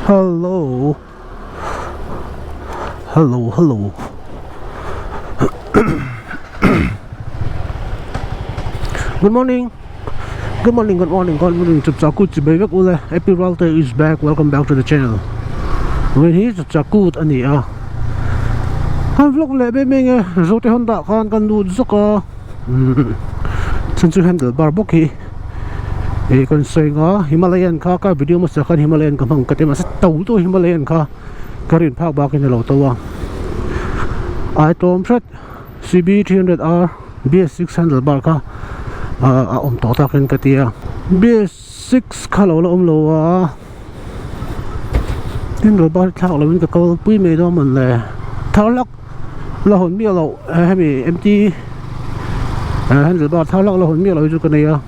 Hello Hello hello Good morning Good morning good morning good morning chap char kut chibai vek ule Happy Ralte is back welcome back to the channel Vawiin hi chap char kut a ni a Han vlog leh em em nge Zote Honda khan kan lut zawk a Chhan chu handle bar bawk hi ih kan sawi ang a Himalayan kha ka video hmasa khan Himalayan ka hmang ka ti mahse to to Himalayan kha ka rin phak bakin a lo to a ai tlawm hret C_B 300 R B_S6 handle bar kha a awm tawh takin ka ti a B_S6 kha lo la awm lo a handle bar hi thlak lovin ka kal pui mai dawn mawn le thar lak la hawn miah loh hemi mt handle bar thar lak la hawn miah loh hi chu ka nei a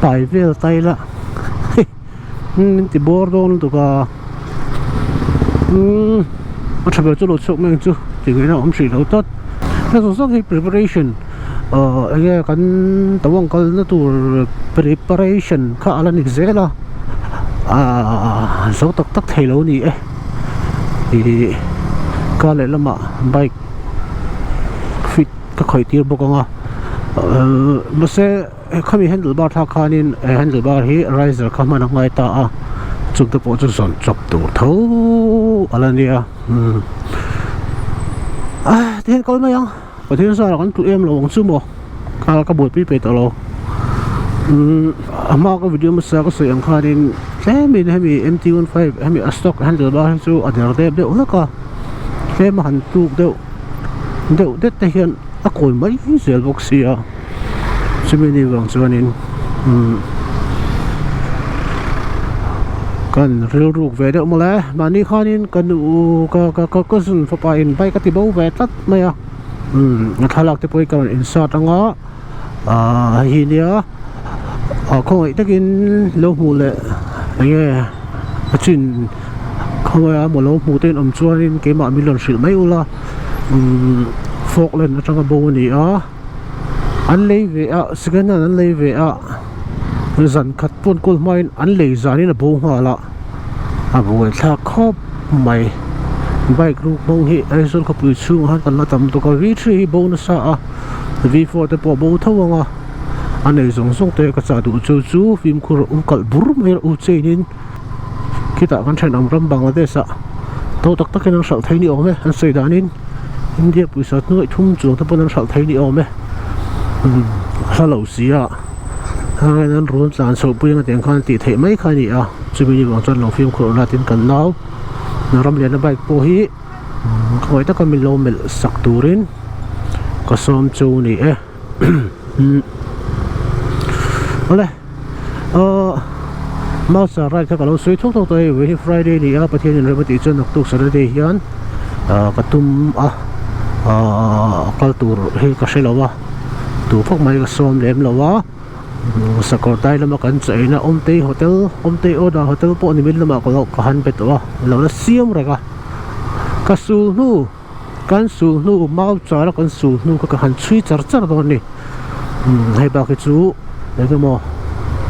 pai vel tai la min ti bawr dawn lutuk a umm a tha ber chu lo chhuak mai ang chu tih ngaihna a awm hrih lo tlat hei zawng zawng hi preparation ahh enge kan tawng kalna tur preparation kha a la ni zel a ahh zo tak tak thei lo a ni e ih kar leh lamah bike fit ka khawih tir bawk ang a ahh mahse Khami handle bar thlak khanin handle bar hi riser kha hman a ngai ta a chung te pawh chu zawn chawp tur tho a la nia a tihian kal mai ang Pathian zara kan tlu em lo ang chu maw ka ka buaipui pe tawh lo a hma ka video hmasa ka sawi ang khanin tlemin hemi mt 15 hemi a stock handle bar hi chu a der dep deuh hlek a tlem a han tuk deuh deuh det te hian a kawi mai zel bawk sia. Chumi ni vang chuanin umm kan rilruk ve deuh mawle mahni khanin ka nu ka ka ka cousin fapa in bike a ti bo ve tlat mai a umm a thlalak te pawh hi ka rawn insert anga ahh hei hi nia ah khawngaih takin lo hmuh leh enge a chin khawngaih a maw lo hmuh te in awm chuanin keimah min rawn hrilh mai ula umm falkland atanga bo a ni a. An lei ve a second hand an lei ve a zan khat pawn kawl hmain an lei zanin a bo nghal a a buaithlak khawp mai bike ruk hmang hi Aizawl khawpui chhungah hian kan la tam tawk a V three hi bo nasa a V four te pawh a bo tho ang a a nei zawng zawng te ka chah duh chu chu fimkhur a um kalh bur mai a u chain in khitah kan thenawm ram Bangladesh ah to tak takin an hralh thei ni awm e an sawi danin India pawisa hnuai thum chuang te pawn an hralh thei ni awm e umm a hla lo si a hengah hian an run tlan chhoh pui anga tiang khan tih theih mai kha a ni a chumi ni vang chuan lo fimkhur ula tin kan nau Ramliana bike pawh hi khawi taka min lo melh sak turin ka sawm chu a ni e awle aw mouse ah ride kha ka lo sawi thuk thuk tawh hei vawiin hi friday a ni a pathian in rem a tih chuan naktuk saturday hian ah ka tum a ah kal tur hi ka hre lo a tu phawk mai ka sawm lem lo a sakawr dai lama kan chaw eina awmtei hotel awmtei order hotel pawh nimin lamah ka lo ka han be tawh a lo la siam reng a ka sul hnu. Kan sul hnu mau char a kan sul hnu kha ka han chhui char char dawn a ni umm hei bak hi chu eng emaw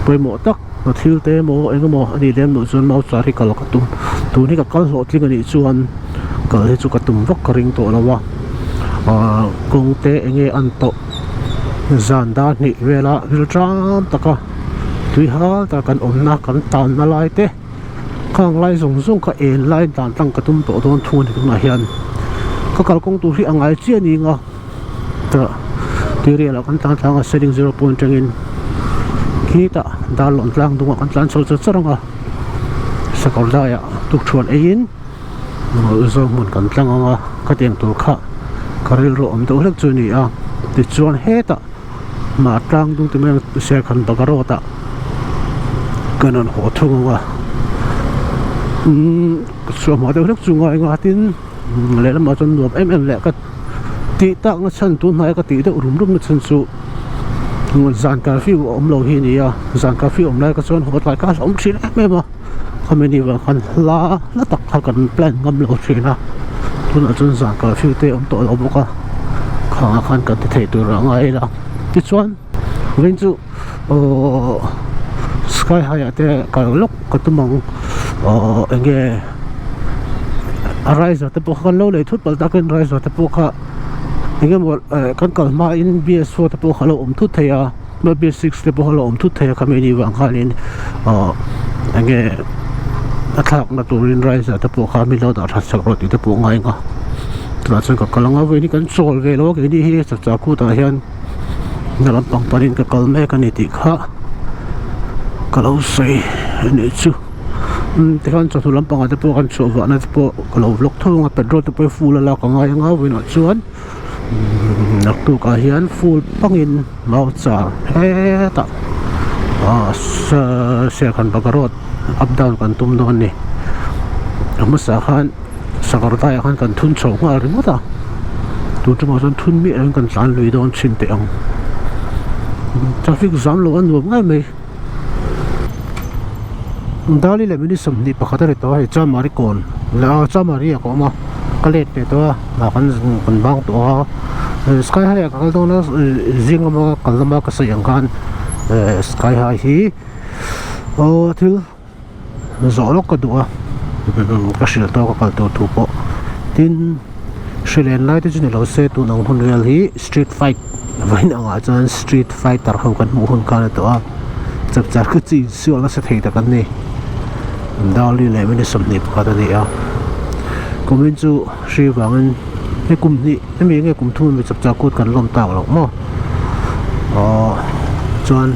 pawimawh tak hna thil te emaw eng emaw a nih lem loh chuan mau char hi kal ka tum tun hi ka kal hlawhtling a nih chuan kal hi chu ka tum vak ka ring tawh lo a ahh kawng te eng nge an tawh zan dar hnih vela thil ṭam taka tui hal taka kan awmna kan tanna lai te. Khang lai zawng zawng kha en lai dan tlang ka tum tawh dawn thung a ni tunah hian ka kalkawng tur hi a ngai chiah a ni ang a tah tuirial ah kan tlan tlang a seling zero point atangin khitah darlawn tlang dungah kan tlan chho char char ang a sakawr daiah tukṭhuan eiin zawng hmun kan tlang ang a khatiang tur kha ka rilru awm deuh hlek chu a ni a tichuan hetah. Mah tlang dung ti mai ang Serkhan Bagarot ah kan rawn haw thung ang a umm chhuah hma deuh hlek chu ngai nga tin lehlamah chuan nuam em em leh ka tih tak na chhan tun hnaia ka tih deuh rum rum na chhan chu zan curfew a awm lo hi a ni a zan curfew awm lai kha chuan haw tlai kha a hlauhawm thin em em a khami ni vang khan hla hla tak kha kan plan ngam lo thin a tunah chuan zan curfew te a awm tawh lo bawk a khangah khan kan ti thei tur a ngai ila tichuan vawiin chu aww sky high ah te kal lawk ka tum ang. Aww enge a riser te pawh kha kan lo lei thut palh takin riser te pawh kha enge maw kan kal hma in BS four te pawh kha alo awm thut thei a BS six te pawh kha alo awm thut thei a khami anih vang khanin aww enge a thlak na turin riser te pawh kha min lo dah that sak rawh tih te pawh ngai ang a tunah chuan ka kal ang a vawiin hi kan chawl ve lo a keini hi chapchar kut ah hian hna lampang panin ka kal mek a ni tih kha ka lo sawi a nih chu umm tikhan chawhnu lampangah te pawh kan chhuah vahna te pawh ka lo vlog tho ang a petrol te pawh hi full a lak a ngai ang a vawiinah chuan umm naktukah hian full pangin mau char hetah ah serkhan baka road up down kan tum dawn a ni a hmasa khan. Sakawr daiah khan kan thun chho nghal ringawt a, tun tumah chuan thun miah loin kan tlan lui dawn chhin teh ang. Traffic zam loh a nuam ngai mai. Dali leh minute 21 a ri tawh a, hei Chamari kawn leh a Chamari ah ka awm a, ka let leh tawh a, ah kan kan bang tawh a, Sky High ah ka kal dawn a, zing lama kal lama ka sawi ang khan Sky High hi aw thil. zawh lawk ka duh a ka hrilh tawk a kal tur thu pawh tin hrilen lai te chu ni lo se tun ang hun vel hi street fight vawiin angah chuan street fighter ho kan hmuh hun khan a tawh a chapchar khu chi insual nasa thei tak an ni Dali leh minute 21 a ni a kumin chu hri vangin hei kum hnih hemi enge kum thum ami chapchar kut kan lawm tak loh maw aww chuan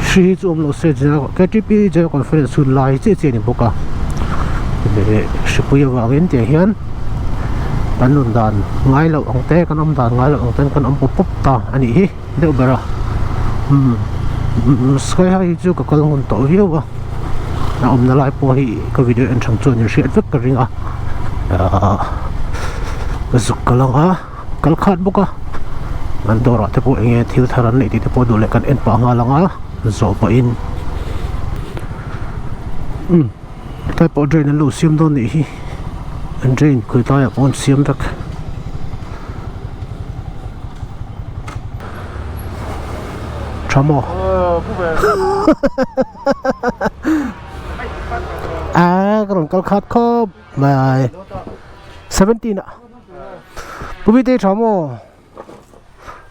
hri hi chu awm loh se general K_T_P general conference hun lai chiah chiah a ni bawk a leh hripui avangin tiang hian kan nun dan ngai loh ang te kan awm dan ngai loh ang ten kan awm pawp pawp ta a nih hi deuh ber a umm sky high hi chu ka kal ngun tawh viau a a awmna lai pawh hi ka video en thang chuan in hriat vek ka ring a ahh ka zuk kal ang a kal khat bawk a an dawrah te pawh eng nge thil thar an neih tih te pawh duh leh kan en pah nghal ang a zawh pahin umm tlai pawh drain an lo siam dawn nih hi an drain khawi tlaiah pawh an siam vek. Tha maw? A ka rawn kal khat khawp mai 17 ah Pu Bite i tha maw?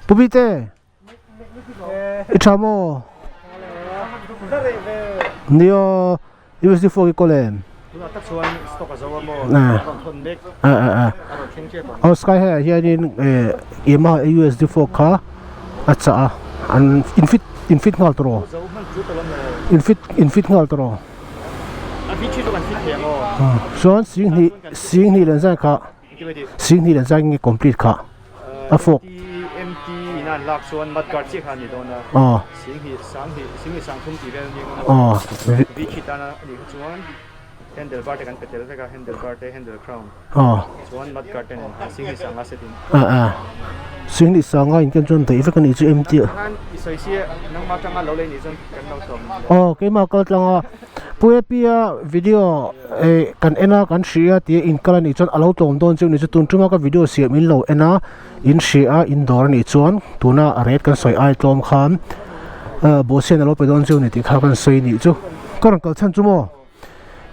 Pu Bite i tha maw? Nia. USD 4 ki kawl em? Tunah tak chuan stock a zo a maw? A rawn thawn mek. A a a. A rawn thleng tep ang. Aw Sky High ah hianin eh Yamaha USD 4 kha a chah a. An in fit in fit nghal tawh rawh. Zo hman chu tawh lam lo. In fit in fit nghal tawh rawh. A fit hi chu kan fit thei ang aw. Chuan singhnih singhnih len zai kha singhnih len zai nge complete kha. a fawk. MT in an lak chuan mud guard chiah kha a ni dawn a, singhnih sanghnih singhnih sangthum tih vel a ni ang a, V khi tana a nih kha chuan handle bar te kan pe tel vek a, handle bar te handle crown chuan mud guard te nen singhnih sanga set in. Singhnih sanga in ken chuan daih vek a nih chu MT ah. Khan i sawi sia nangmah atanga lo lei nih chuan kan lo tlawm. Aw keimah kal tlang a. Pu Happy-a video eh kan en a kan hria a tia in kal a nih chuan a lo tlawm dawn chu ni chu tun tuma ka video siam in lo en a in hria a in dawr a nih chuan tuna a rate kan sawi ai tlawm khan ah bawhchhian a lo pe dawn chu ni tih kha kan sawi nih chu ka rawn kal chhan chu maw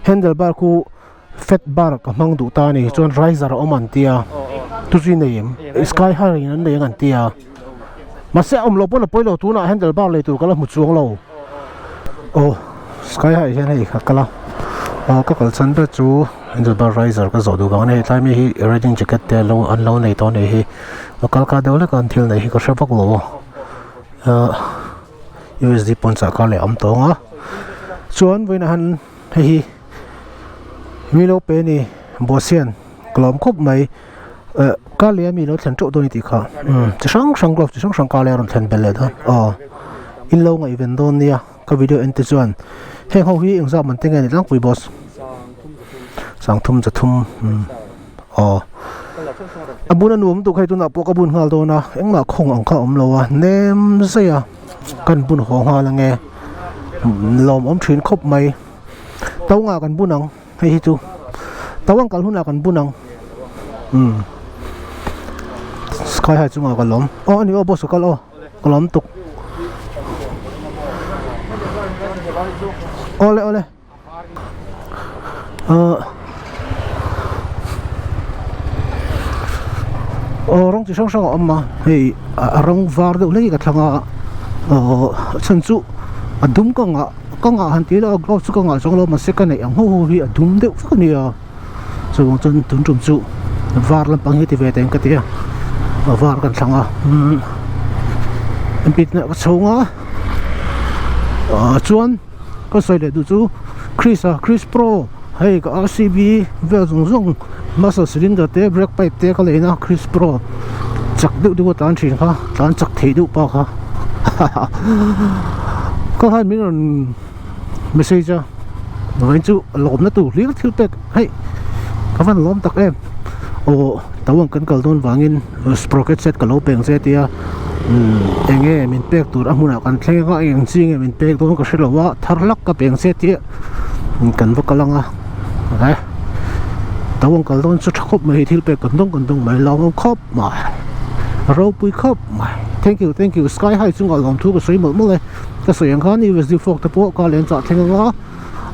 handle bar khu fat bar ka hmang duh ta a ni chuan riser a awm an tia chu chu i nei em sky high in an nei ang an tia mahse a awm loh pawn a pawi lo tunah handle bar lei tur ka la hmu chuang lo. Aw sky high hian hei ka kal a aw ka kal chhan ber chu handle bar riser ka zawh duh vang a ni hei tlai mi hi riding jacket te alo an lo nei tawh a nih hi a kal kha deuh hlek a an thil neih hi ka hre vak lo a ahh U_S_D pawn chah kar leh a awm tawh ang a chuan vawiinah hian hei hi mi lo pe a ni Bawhsian ka lawm khawp mai eh kar leh a mi lo thlen teuh dawn a ni tih kha umm chi hrang hrang glove chi hrang hrang kar leh a rawn thlen belh leh dawn aw in lo ngaihven dawn nia ka video en te chuan heng ho hi engzah man te nge ni tlangpui boss sangthum zathum umm aw a bun a nuam lutuk hei tunah pawh ka bun nghal dawn a engmah khawng ang kha a awm lo a nem zai a kan bun haw nghal ange lawmawm thin khawp mai to ngah kan bun ang. Hei hi chu tawang kal hunah kan bun ang umm sky high chungah ka lawm aw ani aw boss ka kal aw ka lawm tuk awle awle. Ahh aw rawng chi hrang hrang a awm a hei a rawng var deuh hlek hi ka thlang a aww a chhan chu a dum ka ngah ka ngah han tih ila gloves chu ka ngah chuang lo mahse ka neih ang ho ho hi a dum deuh vek a nia chuvang chuan tun tum chu var lampang hi ti ve teng ka ti a a var kan thlang a umm ka chhung a ah chuan. Ka sawi leh duh chu Chris a Chris Pro hei ka R_C_B vel zawng zawng muscle cylinder te brake pipe te ka lei na Chris Pro chak deuh deuh a tlan thin kha tlan chak thei deuh pa kha ka khan min rawn message a vawiin chu lawmna tur hlir thil pek hei ka van lawm tak em aw tau ang kan kal dawn vangin sprocket set ka lo peng che tia umm eng nge min pek tur a hmunah kan thleng a eng chi nge min pek dawn ka hre lo a thar hlak ka peng che tia kan va kal ang a he tau ang kal dawn chu tha khawp mai thil pek kan dawng kan dawng mai lo khawp mai ropui khawp mai thank you thank you sky high chungah lawmthu ka sawi mawlh mawlh e ka sawi ang khan U_S_D fork te pawh ka len chah thleng ang a.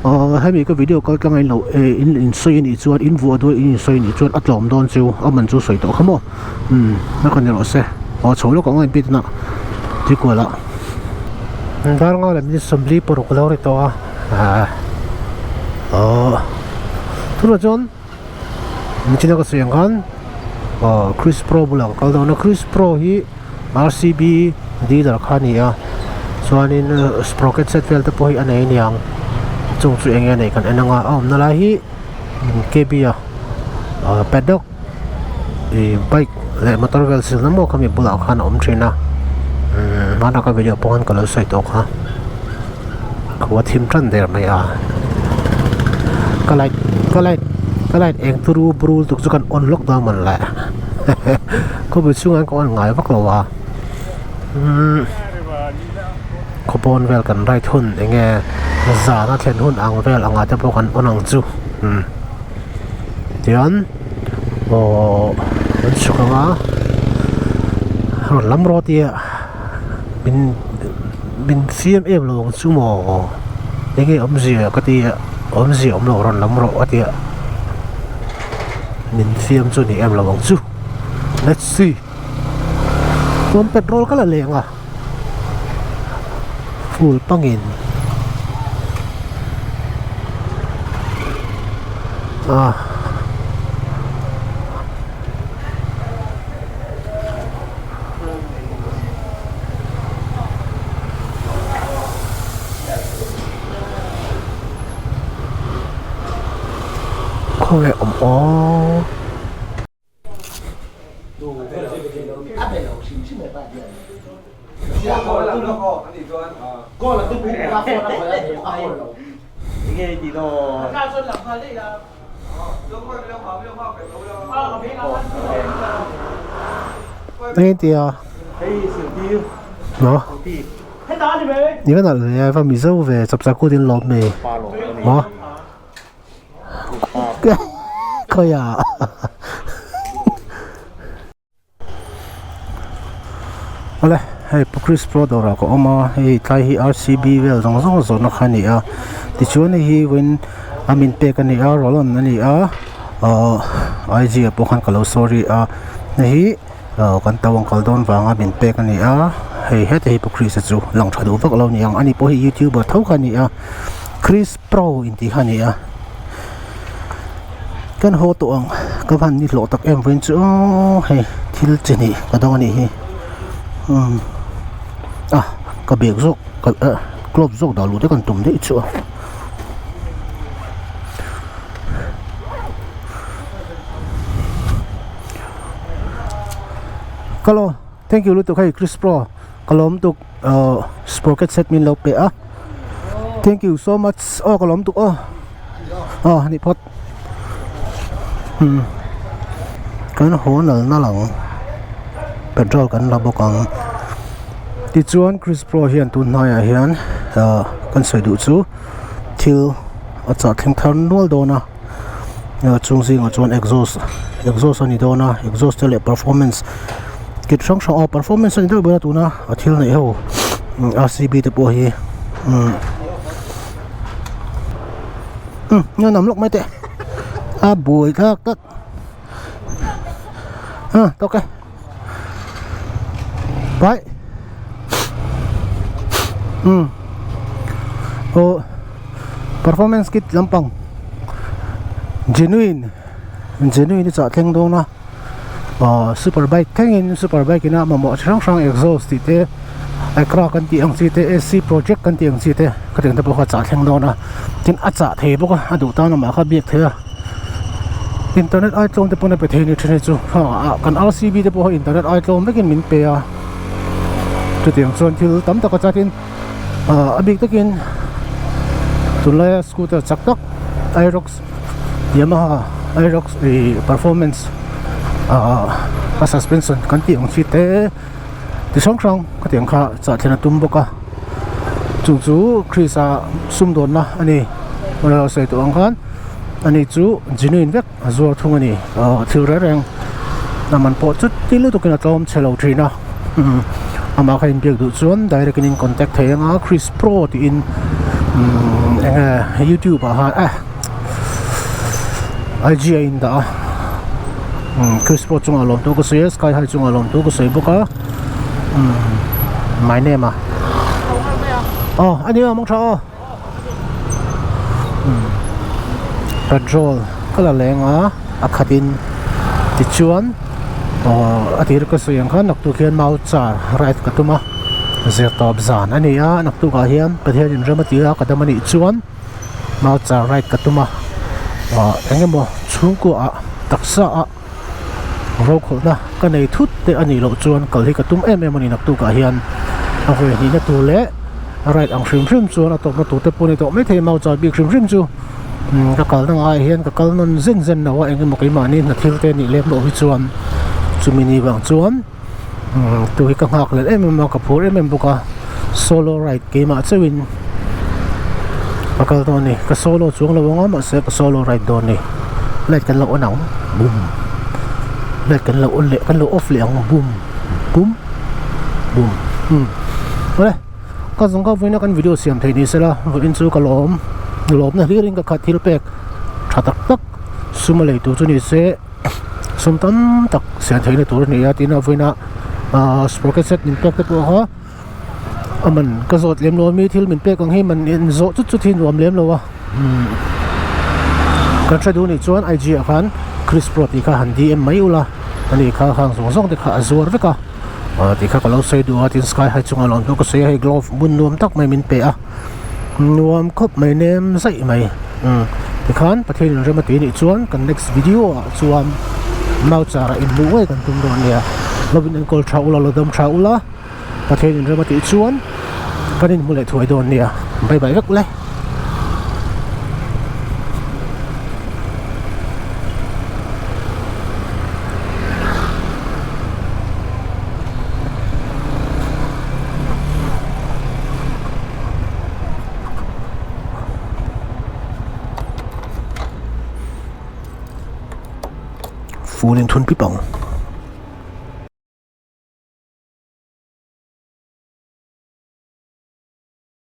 Ahh hemi ka video kal tlang a in lo eh in insawi a nih chuan in vuah duai in insawi a nih chuan a tlawm dawn chu a man chu sawi tawh kha maw umm a ka ni rawh se aw chho lawk ang a inpit na ti kual ah dar nga leh minute sawmli paruk a lo ri tawh a ah aw tunah chuan nichina ka sawi ang khan aw Chris Pro bulah ka kal dawn a Chris Pro hi R_C_B dealer kha a ni a chuanin sprocket set vel te pawh hi a nei aniang chung chu eng nge a neih kan en ang a a awmna lai hi K_B a ah paddock ih bike leh motor vel silna maw khami bulah khan a awm thin a umm hmanah ka video pawh khan ka lo sawi tawh kha khua thim tan der mai a ka light ka light ka light eng turu buru lutuk chu kan on lawk dawn mawn le khawpui chhungah hian ka on ngai vak lo a umm khawpawn vel kan ride hun eng nge zan a thlen hun ang vel angah te pawh kan on ang chu umm tichuan aww an chhuk ang a rawn lam rawh tia. Min min fiam em lo ang chu maw enge awmzia ka ti a awmzia awm lo rawn lam rawh a ti a min fiam chu ni em lo ang chu let's see chuan petrol ka la leng a full pangin ah. Khawnge awm aw. Eng tia maw ni ka nalh ve a va mizo ve chap chap kut in lawm mai maw khawiah Awle hei pu Chris Pro dawrah ka awm a hei tlai hi R_C_B vel zawng zawng a zawrhna kha a ni a tichuan hei hi vawiin a min pek a ni a roll on a ni a ahh I_G ah pawh khan ka lo sorry a hei hi ahh kan tau ang kal dawn vanga min pek a ni a hei heta hi pu Chris a chu lang tha duh vak lo a ni ang ani pawh hi youtuber tho kha a ni a Chris Pro intih kha a ni a. Kan haw tawh ang ka van ni hlawh tak em vawiin chu aw hei thil chi hnih ka dawng a nih hi umm ah ka bag zawk ka ah glove zawk dah luh te kan tum daih chu a ka lo thank you lutuk hei Chris pro ka lawm tuk ah sprocket set min lo pe a thank you so much aw ka lawm tuk aw aw ni phawt umm kan haw nal nal ang petrol kan la bawk ang tichuan Chris pro hian tun hnaiah hian ah kan sawi duh chu thil a chah thleng thar nual dawn a chung zingah chuan exhaust exhaust a ni dawn a exhaust te leh performance kit hrang hrang aw performance a ni deuh ber a tuna a thil neih ho R_C_B te pawh hi umm umm nge nam lawk mai teh. A buai thlak tak a tawk e pai umm aw performance kit lampang genuine genuine hi chah thleng dawn a aw super bike thlengin super bike ina mamawh chi hrang hrang exhaust tih te acra kan tih ang chi te ac project kan tih ang chi te khatiang te pawh kha chah thleng dawn a tin a chah thei bawk a a duh tan amah kha biak thei a internet ai tlawm te pawn a pe thei ni thin hi chu ah kan rcb te pawh internet ai tlawm vekin min pe a chutiang chuan thil tam tak a chatin ah a bik takin tunlaia scooter chak tak Aerox Yamaha Aerox ih performance ah a suspension kan tih ang chi te ti hrang hrang khatiang kha chah thlen a tum bawk a chung chu Chris-a sumdawnna a ni a sawi tawh ang khan ani chu genuine vek a zuar thung a ni aw thil reng reng a man pawh chu ti lutukin a tlawm chhe lo thin a amah kha inbiak duh chuan direct in in contact thei anga Chris Pro tiin umm eng nge youtube ah khan eh IG a indah a umm Chris Pro chungah lawm thu ka sawi a sky high chungah lawm thu ka sawi bawk a umm my name a aw a nia mawng tha aw. Petrol ka la leng a a khat in tichuan aww a tir ka sawi ang khan naktuk hian mau char ride ka tum a zirtawp zan a ni a naktuk ah hian Pathian in rem a ti a ka dam a nih chuan mau char ride ka tum a aww eng emaw chhungkua ah taksa ah rokhawlhna ka nei thut te a nih loh chuan kal hi ka tum em em a ni naktuk ah hian a vawi hnihna tur leh ride ang hrim hrim chuan a tawpna tur te pawh a ni tawh maithei mau char bik hrim hrim chu ka kalna ngaiah hian ka kal nawn zen zen lo a eng emaw keimahni hna thil te nih lem loh hi chuan chumi ni vang chuan tu hi ka nghak leh em em a ka phur em em bawk a solo ride keimah chauhin ka kal dawn a ni ka solo chuang lo ang a mahse ka solo ride dawn a ni light kan lo on ang bum light kan lo on leh kan lo off leh ang bum bum bum umm awle ka zawng kha vawiin a kan video siam theih ni sela vawiin chu ka lawm lawmna hlir in ka khat thil pek tha tak tak sum a lei tur chu ni se. Sum tam tak siam theihna tur a ni a tin a vawiin ah ahh sprocket set min pek te pawh kha a man ka zawt lem lo a mi thil min pek ang hi man in zawh chut chut hi nuam lem lo a umm kan hre duh anih chuan I G ah khan Chris Pro tih kha han D M mai ula ani kha khang zawng zawng te kha a zuar vek a ah tih kha ka lo sawi duh a tin sky high chungah lawm chu ka sawi a hei glove bun nuam tak mai min pe a. Nuam khawp mai nem zaih mai umm tikhan Pathian in rem a tih anih chuan kan next video ah chuan mau char ah inhmuh ngei kan tum dawn nia lo in enkawl tha ula lo dam tha ula Pathian in rem a tih chuan kan inhmu leh thuai dawn nia bye bye vek le. Fur in thun pip ang.